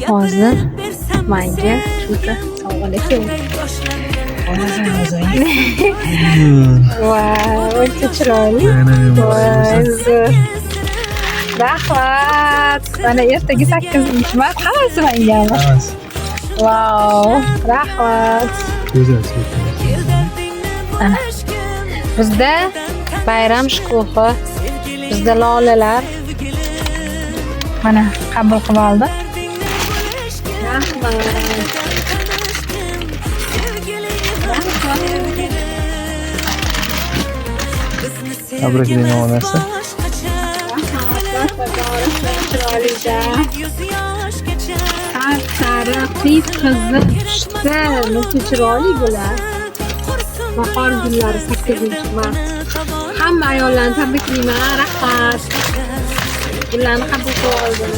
Hozir manga shunaqa sovg'alar keldi. Vau, o'ta chiroyli. Voy, zo'r. Rahmat. Mana ertaga 8-mart hammasi mangami? Hammasi. Vau, rahmat. Go'zal. Ana. Bizda bayram shukuhi, bizda lolalar. Mana qabul qilib oldi. Rahmat. Tabriklayman onasi. Chiroylicha. Sariq, qip qizil pushti, necha chiroyli bular. Bahor gullari 8-mart. Hamma ayollarni tabriklayman. Rahmat. Gullarni qabul qilib oldim.